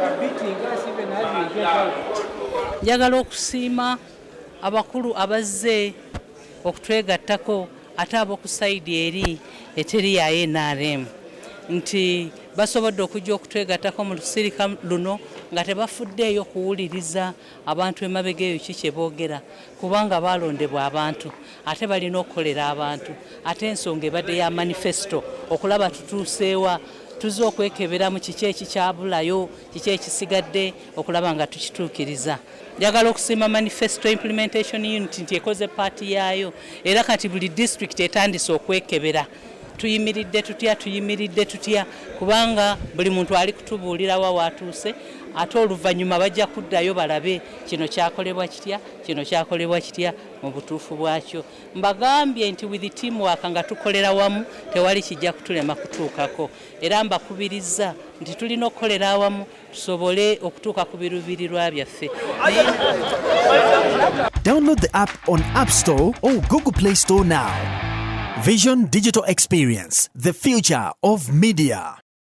Are beating us even as we get out. Njagala okusiima abakulu abazze okutwegattako, ate ab'oku side eri eteri ya NRM, nti basobodde okujja okutwegattako mu lusirika luno nga tebafuddeeyo kuwuliriza abantu emabega eyo ki kye boogera, kubanga balondebwa abantu ate balina okukolera abantu. Ate ensonga ebadde ya manifesto, okulaba tutuuseewa, tuzze okwekeberamu kiki ekikyabulayo, kiki ekisigadde, okulaba nga tukituukiriza. Njagala okusiima Manifesto Implementation Unit nti ekoze part yaayo, era kati buli disitulikiti etandise okwekebera tuyimiridde tutya, tuyimiridde tutya, kubanga buli muntu ali kutubuulira wa watuuse. Ate oluvannyuma bajja kuddayo balabe kino kyakolebwa kitya, kino kyakolebwa kitya mu butuufu bwakyo. Mbagambye nti with teamwork, nga tukolera wamu, tewali kijja kutulema kutuukako. Era mbakubiriza nti tulina okukolera awamu tusobole okutuuka ku biruubirirwa byaffe. Download the app on App Store or Google Play Store now. Vision Digital Experience, the future of media.